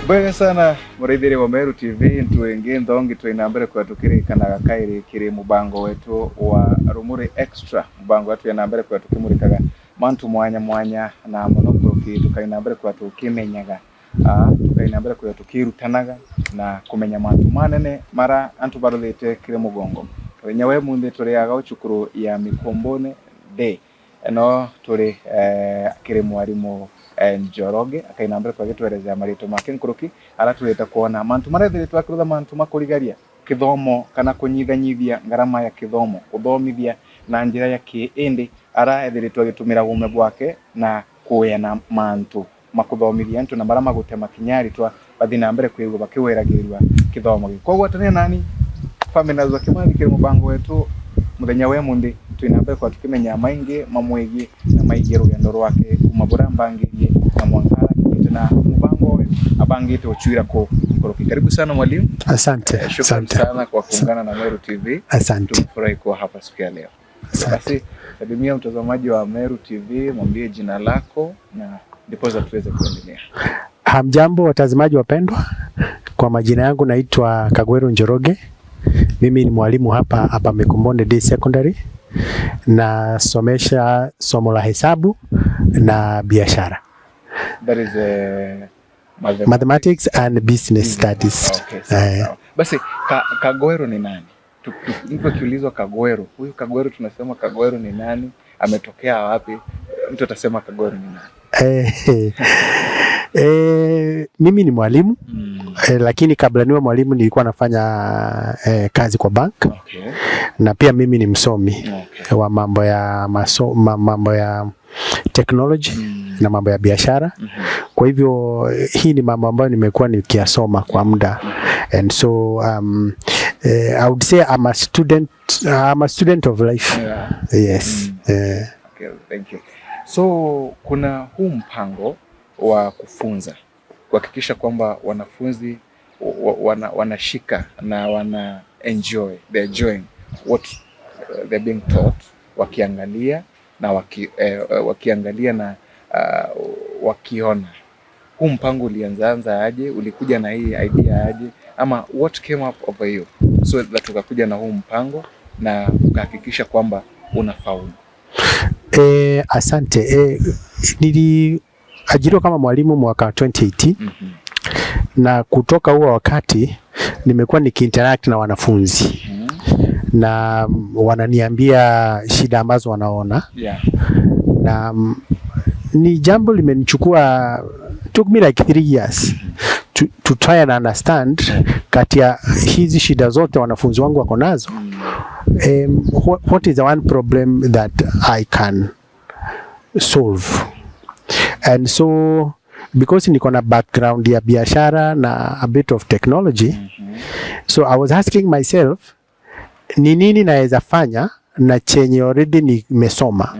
Bwega sana murithiri wa Meru TV, ntuingi nthongi twina mbere kwa tukirikanaga kairi kiri mubango wetu wa Rumuri Extra, mubango wetu ya mbere kwa tukimurikaga mantu mwanya mwanya na muno kuruki tukaina mbere kwa tukimenyaga, tukaina mbere kwa tukirutanaga na kumenya mantu manene mara antu baruthite kiri mugongo nyawe munthi turiaga ucukuru ya Mikomboni Day no turi kiri mwarimu Njoroge akaina mbere kwa gitwerezea marito make nkuruki aratwita kuona mantu marethiritwe akirutha mantu makurigaria kithomo kana kunyithanyithia ngarama ya kithomo kuthomithia na njira ya kiindi araethiritwe agitumira ume bwake na kuya na mantu makuthomithia antu na maria magutema kinyaritwa bathi na mbere kwigua bakiwiragirua kithomo giki. Koguo atania nani family za Kimathi kiri mubango wetu muthenya we mundi twina mbere kwa tukimenya maingi mamwigi na maingi rugendo rwake kuma buria mbangirie na mwankara kinyite na mubango uyu abangite uchuira ku Nkoroki. Karibu sana mwalimu. Asante. Shukrani Asante. sana kwa kuungana na Meru TV. Asante. Tumefurahi kuwa hapa siku ya leo. Asante. Basi salimia mtazamaji wa Meru TV, mwambie jina lako na ndiposa tuweze kuendelea. Hamjambo watazamaji wapendwa, kwa majina yangu naitwa Kagwero Njoroge. Mimi ni mwalimu hapa hapa Mikumbone Day Secondary, nasomesha somo la hesabu na biashara, That is mathematics. Mathematics and business studies. Okay, sawa, sawa. Basi Kagwero ni nani? Mtu akiulizwa Kagwero, huyu Kagwero tunasema Kagwero ni nani? Ametokea wapi? Mtu atasema Kagwero ni nani? Mimi ni mwalimu lakini kabla niwe mwalimu nilikuwa nafanya kazi kwa bank na pia mimi ni msomi wa mambo ya mambo ya technology na mambo ya biashara. Kwa hivyo hii ni mambo ambayo nimekuwa nikiyasoma kwa muda and so I would say I'm a student of life. Yes. Okay, thank you. So kuna huu mpango wa kufunza kuhakikisha kwamba wanafunzi wanashika na wana enjoy, they're enjoying what they're being taught, wakiangalia na wakiangalia na wakiona. Huu mpango ulianzaanza aje? Ulikuja na hii idea aje? Ama what came up over you so that ukakuja na huu mpango na ukahakikisha kwamba unafaulu? Asante. Niliajiriwa kama mwalimu mwaka 2018 na kutoka huo wakati nimekuwa nikiinteract na wanafunzi na wananiambia shida ambazo wanaona na ni jambo limenichukua, took me like 3 years to try and understand kati ya hizi shida zote wanafunzi wangu wako nazo, what is the one problem that I can solve. And so because niko na background ya biashara na a bit of technology, so I was asking myself ni nini naweza fanya na chenye already nimesoma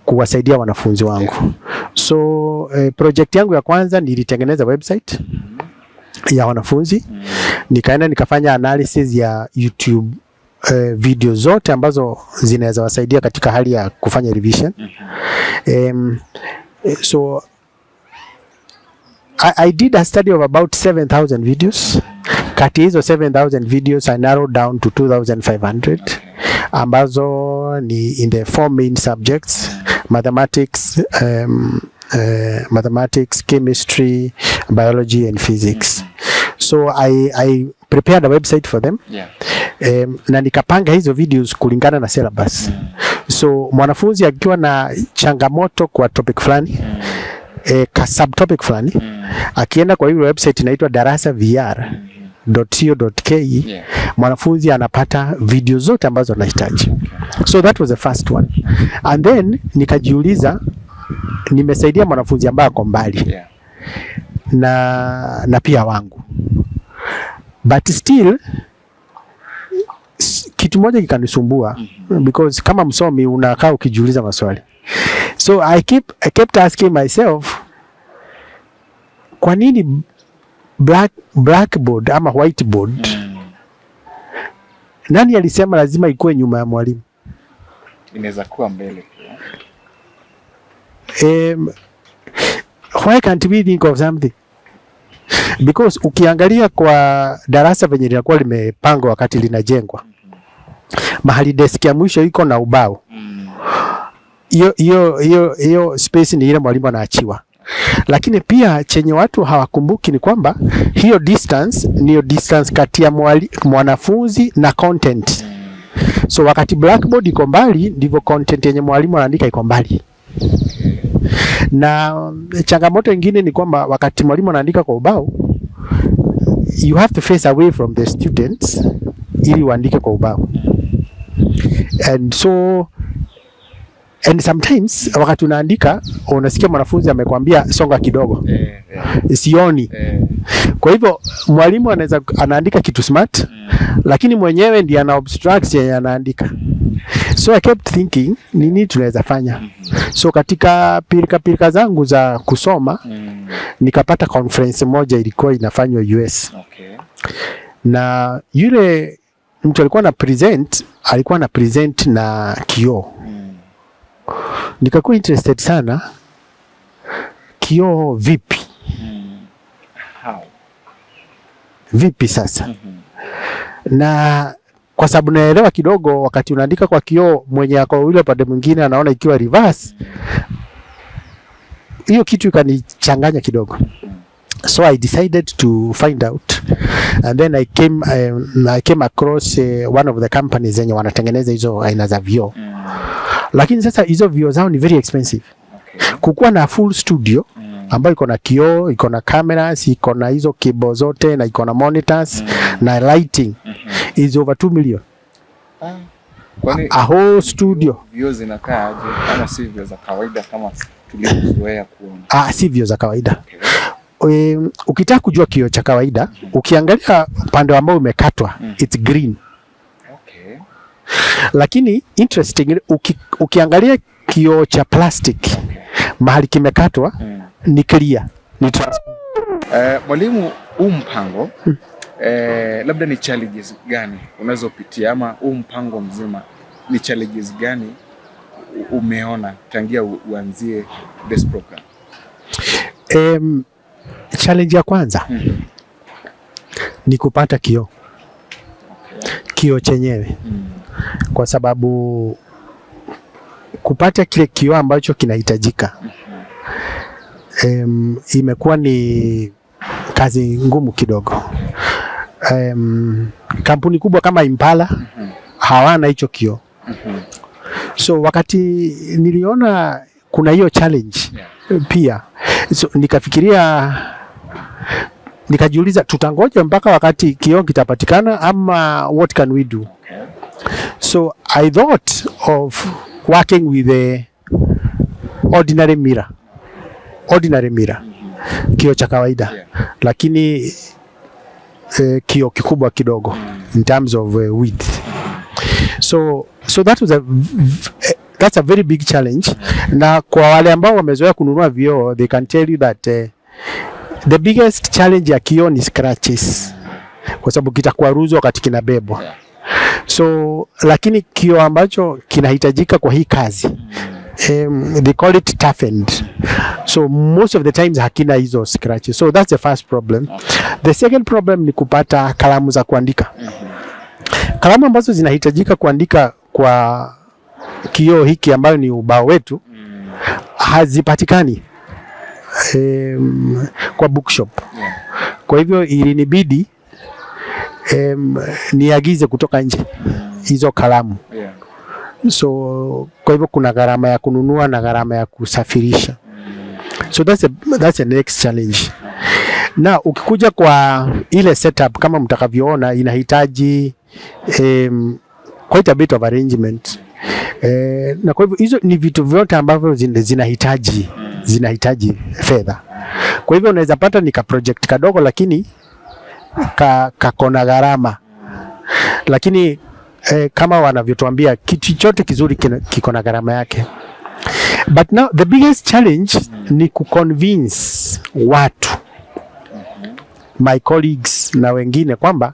kuwasaidia wanafunzi wangu. So project yangu ya kwanza nilitengeneza website ya wanafunzi, nikaenda nikafanya analysis ya YouTube video zote ambazo zinaweza wasaidia katika hali ya kufanya revision. So I did a study of about 7000 videos. Kati hizo 7000 videos I narrowed down to 2500 ambazo ni in the four main subjects: mathematics, chemistry, biology and physics. So I prepared a website for them na nikapanga hizo videos kulingana na syllabus. So mwanafunzi akiwa na changamoto kwa topic fulani, ka subtopic fulani, akienda kwa hiyo website inaitwa darasavr.co.ke, mwanafunzi anapata video zote ambazo anahitaji. So that was the first one. And then nikajiuliza, nimesaidia mwanafunzi ambaye ako mbali na pia wangu, but still kitu moja kikanisumbua because kama msomi unakaa ukijiuliza maswali, so I kept asking myself, kwa nini blackboard ama whiteboard, nani alisema lazima ikuwe nyuma ya mwalimu? Inaweza kuwa mbele pia. Why can't we think of something? Because ukiangalia kwa darasa venye linakuwa limepangwa wakati linajengwa, mahali desk ya mwisho iko na ubao, hiyo space ni ile mwalimu anaachiwa. Lakini pia chenye watu hawakumbuki ni kwamba hiyo distance niyo distance kati ya mwanafunzi na content. So wakati blackboard iko mbali, ndivyo content yenye mwalimu anaandika iko mbali. Na changamoto ingine ni kwamba wakati mwalimu anaandika kwa ubao, you have to face away from the students ili uandike kwa ubao. And so and sometimes wakati unaandika unasikia mwanafunzi amekwambia, "Songa kidogo, sioni." Kwa hivyo mwalimu anaweza anaandika kitu smart, lakini mwenyewe ndiye ana obstruct yenye anaandika. So I kept thinking, nini tunaweza fanya? So katika pilika pilika zangu za kusoma, nikapata conference moja ilikuwa inafanywa US, na yule mtu alikuwa na present, alikuwa na present na kioo. Nikakuwa interested sana, kioo vipi? How? Vipi sasa? Na kwa sababu naelewa kidogo, wakati unaandika kwa kioo, mwenye ako yule upande mwingine anaona ikiwa reverse. Hiyo kitu ikanichanganya kidogo, so I decided to find out and then I came across one of the companies zenye wanatengeneza hizo aina za vioo, lakini sasa hizo vioo zao ni very expensive. Kukuwa na full studio ambayo iko na kioo, iko na cameras, iko na hizo cable zote na iko na monitors na lighting is over 2 million. Ah. Kwani A whole studio. Vioo zinakaa aje ama si vioo za kawaida kama tulivyozoea kuona? Ah, si vioo za kawaida. Ukitaka kujua kioo cha kawaida, ukiangalia upande ambao umekatwa, it's green. Lakini interesting, ukiangalia kioo cha plastic, mahali kimekatwa ni clear, ni transparent. Mwalimu, huu mpango, labda ni challenges gani unazopitia ama huu mpango mzima ni challenges gani umeona tangia uanzie this program? Challenge ya kwanza ni kupata kioo, kioo chenyewe, kwa sababu kupata kile kioo ambacho kinahitajika imekuwa ni kazi ngumu kidogo. Kampuni kubwa kama Impala hawana hicho kioo. So wakati niliona kuna hiyo challenge pia, so nikafikiria, nikajiuliza, tutangoja mpaka wakati kioo kitapatikana ama what can we do? So I thought of working with a ordinary mirror, ordinary mirror, kioo cha kawaida, lakini kioo kikubwa kidogo in terms of width. So that was a v- eh, that's a very big challenge. Na kwa wale ambao wamezoea kununua vioo, they can tell you that the biggest challenge ya kioo ni scratches, kwa sababu kitakwaruzwa wakati kinabebwa. So lakini kioo ambacho kinahitajika kwa hii kazi, they call it toughened. So most of the times hakina hizo scratches. So that's the first problem. The second problem ni kupata kalamu za kuandika. Kalamu ambazo zinahitajika kuandika kwa kioo hiki ambayo ni ubao wetu hazipatikani kwa bookshop. Kwa hivyo ilinibidi niagize kutoka nje hizo kalamu. So kwa hivyo kuna gharama ya kununua na gharama ya kusafirisha. So that's the next challenge. Na ukikuja kwa ile setup, kama mtakavyoona, inahitaji quite a bit of arrangement. Na kwa hivyo hizo ni vitu vyote ambavyo zinahitaji fedha. Kwa hivyo unaweza pata ni ka project kadogo lakini kakona gharama, lakini kama wanavyotuambia, kitu chote kizuri kiko na gharama yake. But now the biggest challenge ni kuconvince watu, my colleagues na wengine, kwamba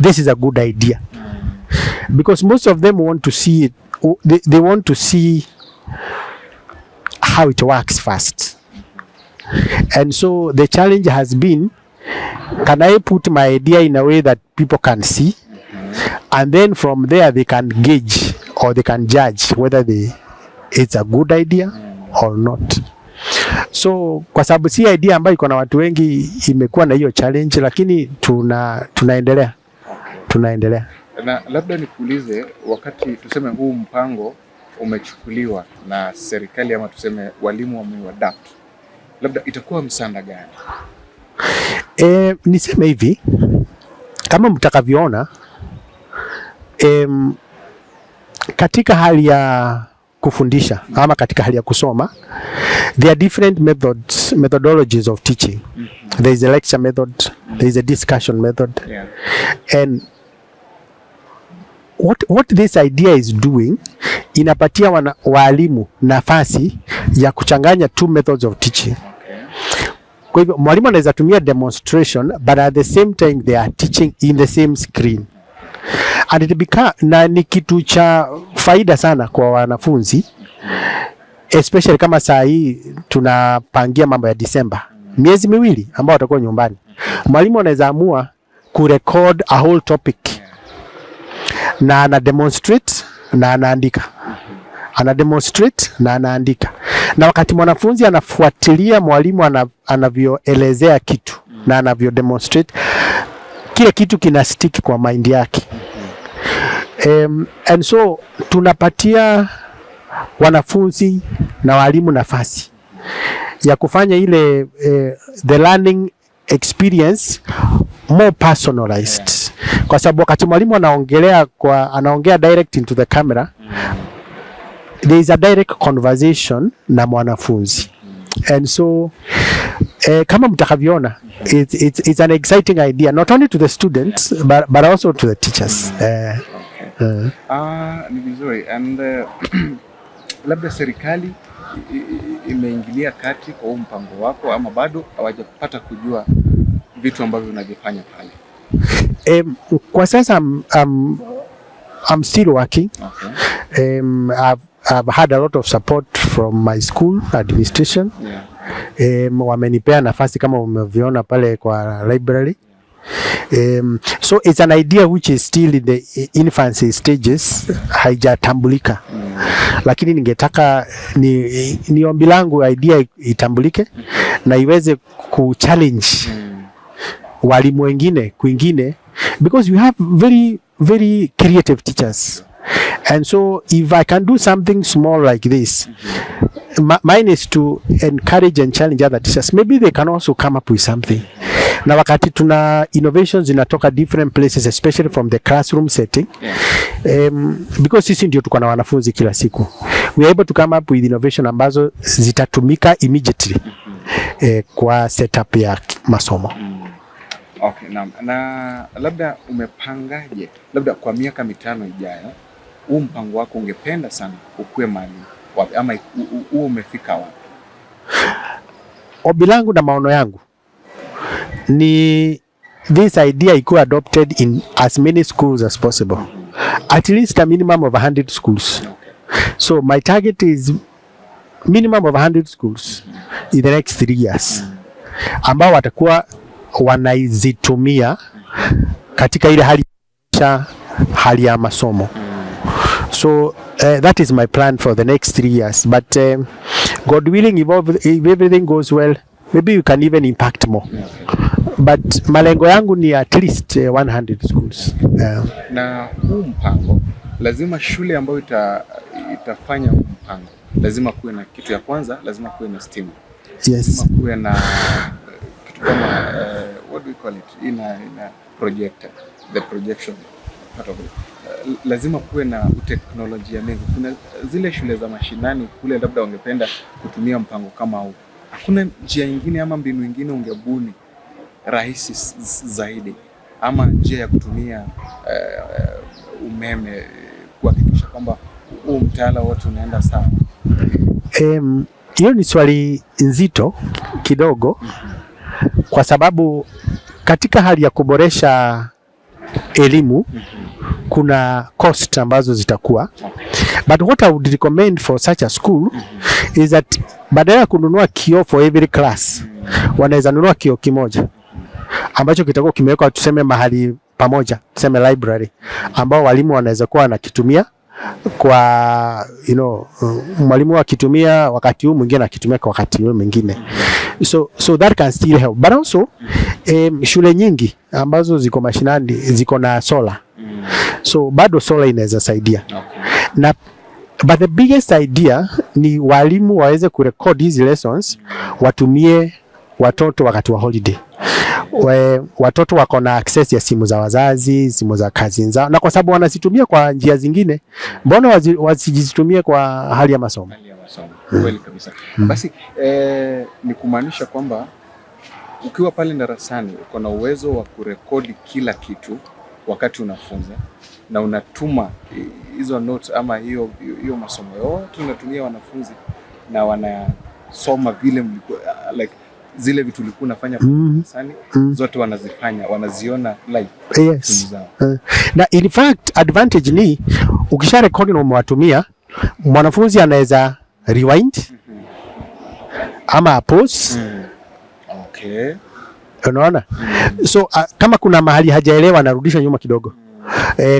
this is a good idea, because most of them want to see it, they want to see how it works first. And so the challenge has been Can I put my idea in a way that people can see, and then from there they can gauge or they can judge whether it's a good idea or not. So kwa sababu si idea ambayo iko na watu wengi, imekuwa na hiyo challenge, lakini tunaendelea, tunaendelea. Na labda nikuulize, wakati tuseme huu mpango umechukuliwa na serikali ama tuseme walimu wameuadapt, labda itakuwa msaada gani? Niseme hivi, kama mtakavyoona, katika hali ya kufundisha ama katika hali ya kusoma, there are different methods, methodologies of teaching. There is a lecture method, there is a discussion method. And what this idea is doing, inapatia walimu nafasi ya kuchanganya two methods of teaching. Kwa hivyo mwalimu anaweza tumia demonstration, but at the same time they are teaching in the same screen and it become, na ni kitu cha faida sana kwa wanafunzi, especially kama saa hii tunapangia mambo ya Disemba, miezi 2 ambao watakuwa nyumbani. Mwalimu anaweza amua kurecord a whole topic na ana demonstrate na anaandika, ana demonstrate na anaandika, na wakati mwanafunzi anafuatilia mwalimu anavyoelezea kitu na anavyo demonstrate kile kitu, kina stick kwa mind yake. And so tunapatia wanafunzi na walimu nafasi ya kufanya ile the learning experience more personalized, kwa sababu wakati mwalimu anaongelea kwa anaongea direct into the camera, there is a direct conversation na mwanafunzi. And so kama mtakavyoona, it's an exciting idea not only to the students but also to the teachers. Ah, ni vizuri. And labda serikali imeingilia kati kwa huu mpango wako ama bado hawajapata kujua vitu ambavyo unavifanya pale? Kwa sasa I'm still working. I've had a lot of support from my school administration. Wamenipea nafasi kama umeviona pale kwa library. So it's an idea which is still in the infancy stages, haijatambulika. Lakini ningetaka ni ombi langu idea itambulike na iweze kuchallenge walimu wengine kwingine, because we have very very creative teachers, and so if I can do something small like this, mine is to encourage and challenge other teachers. Maybe they can also come up with something. Na wakati tuna innovations zinatoka different places, especially from the classroom setting, because sisi ndio tuko na wanafunzi kila siku, we are able to come up with innovation ambazo zitatumika immediately kwa setup ya masomo. Okay, naam. Na labda umepangaje, labda kwa miaka 5 ijayo, huu mpango wako ungependa sana ukuwe mahali wapi ama huo umefika wapi? Ombi langu na maono yangu ni this idea ikuwe adopted in as many schools as possible, at least a minimum of 100 schools. So my target is minimum of 100 schools in the next 3 years ambao watakuwa wanaizitumia katika ile hali ya masomo. So that is my plan for the next 3 years. But God willing, if everything goes well, maybe we can even impact more. But malengo yangu ni at least 100 schools. Na huu mpango, lazima shule ambayo itafanya huu mpango lazima kuwe na kitu ya kwanza, lazima kuwe na stima. Lazima kuwe na kitu kama what do we call it? Ina projector, the projection part of it. Lazima kuwe na teknolojia mengi. Kuna zile shule za mashinani kule, labda wangependa kutumia mpango kama huu. Hakuna njia nyingine ama mbinu nyingine ungebuni rahisi zaidi ama njia ya kutumia umeme kuhakikisha kwamba huu mtaala wote unaenda sawa? Hiyo ni swali nzito kidogo, kwa sababu katika hali ya kuboresha elimu kuna cost ambazo zitakuwa, but what I would recommend for such a school is that badala ya kununua kioo for every class, wanaweza nunua kioo kimoja. ambacho kitakuwa kimewekwa tuseme mahali pamoja, tuseme library, ambao walimu wanaweza kuwa wanakitumia kwa mwalimu akitumia wakati huu, mwingine akitumia kwa wakati huu mwingine, so that can still help. But also shule nyingi ambazo ziko mashinani ziko na solar, so bado solar inaweza saidia. Na but the biggest idea ni walimu waweze kurecord hizi lessons, watumie watoto wakati wa holiday. Watoto wako na access ya simu za wazazi, simu za kazi zao, na kwa sababu wanazitumia kwa njia zingine, mbona wasijizitumie kwa hali ya masomo? Hali ya masomo. Kweli kabisa. Basi ni kumaanisha kwamba ukiwa pale darasani uko na uwezo wa kurekodi kila kitu wakati unafunza na unatuma hizo notes ama hiyo hiyo masomo yote unatumia wanafunzi na wanasoma vile mlikuwa, like zile vitu ulikuwa unafanya darasani, zote wanazifanya, wanaziona live simu zao. Na in fact advantage ni ukisha rekodi na umewatumia, mwanafunzi anaweza rewind ama pause. Unaona? So kama kuna mahali hajaelewa anarudisha nyuma kidogo.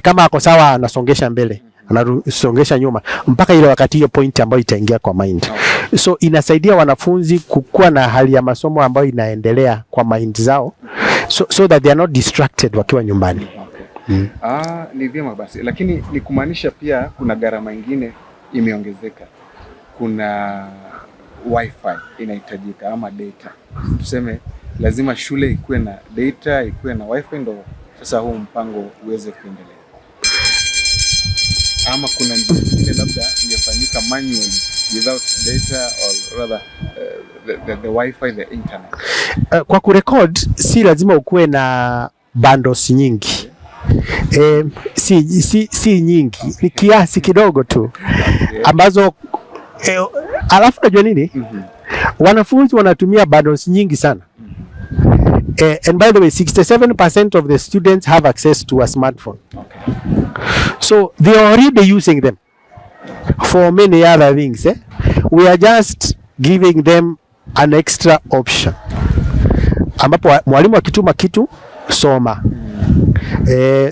Kama ako sawa anasongesha mbele, anasongesha nyuma mpaka ile wakati hiyo point ambayo itaingia kwa mind. So inasaidia wanafunzi kukuwa na hali ya masomo ambayo inaendelea kwa mind zao, so that they are not distracted wakiwa nyumbani. Okay. Ah, ni vyema basi, lakini ni kumaanisha pia kuna gharama ingine imeongezeka. Kuna wifi inahitajika ama data. Tuseme lazima shule ikuwe na data, ikuwe na wifi ndo sasa huu mpango uweze kuendelea. Ama kuna njia nyingine labda ingefanyika manually without data or rather the wifi, the internet? Kwa kurecord si lazima ukuwe na bundles nyingi. Si nyingi, ni kiasi kidogo tu ambazo alafu unajua nini? Wanafunzi wanatumia bundles nyingi sana. And by the way, 67% of the students have access to a smartphone. So they are already using them for many other things. Eh? We are just giving them an extra option ambapo mwalimu akituma kitu, soma.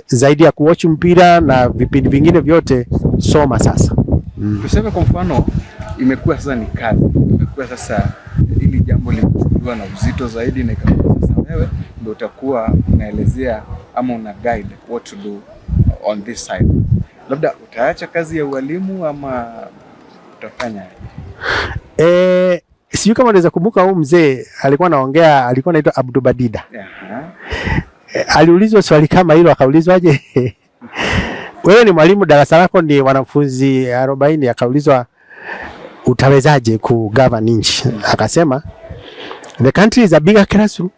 Zaidi ya kuwatch mpira na vipindi vingine vyote, soma sasa. Tuseme kwa mfano imekuwa sasa ni kazi, imekuwa sasa hili jambo limechukuliwa na uzito zaidi, na ikakuwa sasa wewe ndio utakuwa unaelezea ama una guide what to do on this side, labda utaacha kazi ya ualimu ama utafanya aje? Sijui kama unaweza kumbuka huyu mzee alikuwa anaongea, alikuwa anaitwa Abdul Badida. Aliulizwa swali kama hilo, akaulizwaje? Wewe ni mwalimu, darasa lako ni wanafunzi 40. Akaulizwa utawezaje kugovern nchi? Akasema the country is a bigger classroom.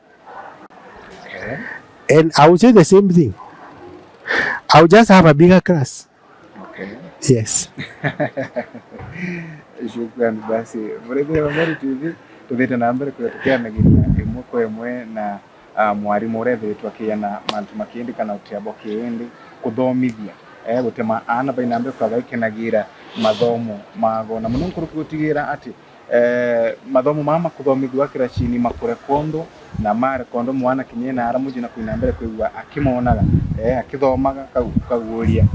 And I will say the same thing. I will just have a bigger class. Yes. Shukran basi murithire wa Meru TV, tuthiite na mbere kuria tukianagiria imwe kwa imwe na mwarimu urethiritwo akiana mantu makindi kana utiambo kiindi kuthomithia gutema ana baina mbere kwa gaikenagira mathomo mago na muno nkuruki gutigira ati mathomo mama kuthomithwa kiracini makurekondo na marekondo mwana kinye na ara muji na kuina mbere kuigua akimonaga akithomaga kaguria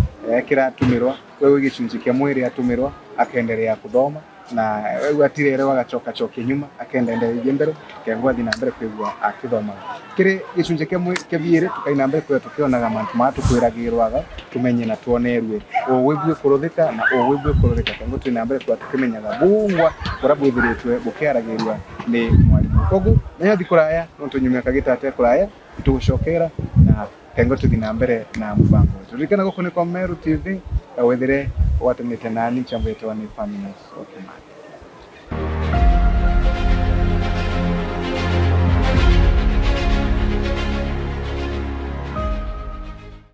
kiratumirwa wewe gicunji kia mwiri atumirwa akaendelea kuthoma na wewe atirerewa agacoka cokia nyuma akaendelea mbere kengwa athi na mbere kuigua akithomaga kiri gicunji kia biiri tukaina mbere kuigua tukionaga mantu maya tukwiragirwaga tumenye na tuonerue ugwi bwi kuruthika na ugwi bwi kuruthika kengo twina mbere kuigua tukimenyaga bungwa buria bwithiritwe bukiaragirwa ni mwarimu. Koguo nayo thi kuraya no tunyume kagita kuraya tugucokera na kengo tuthi na mbere na mubango wetu. Ririkana guku ni kwa Meru TV wethire watanite nani chambo yetwa ni Faminus Okimani.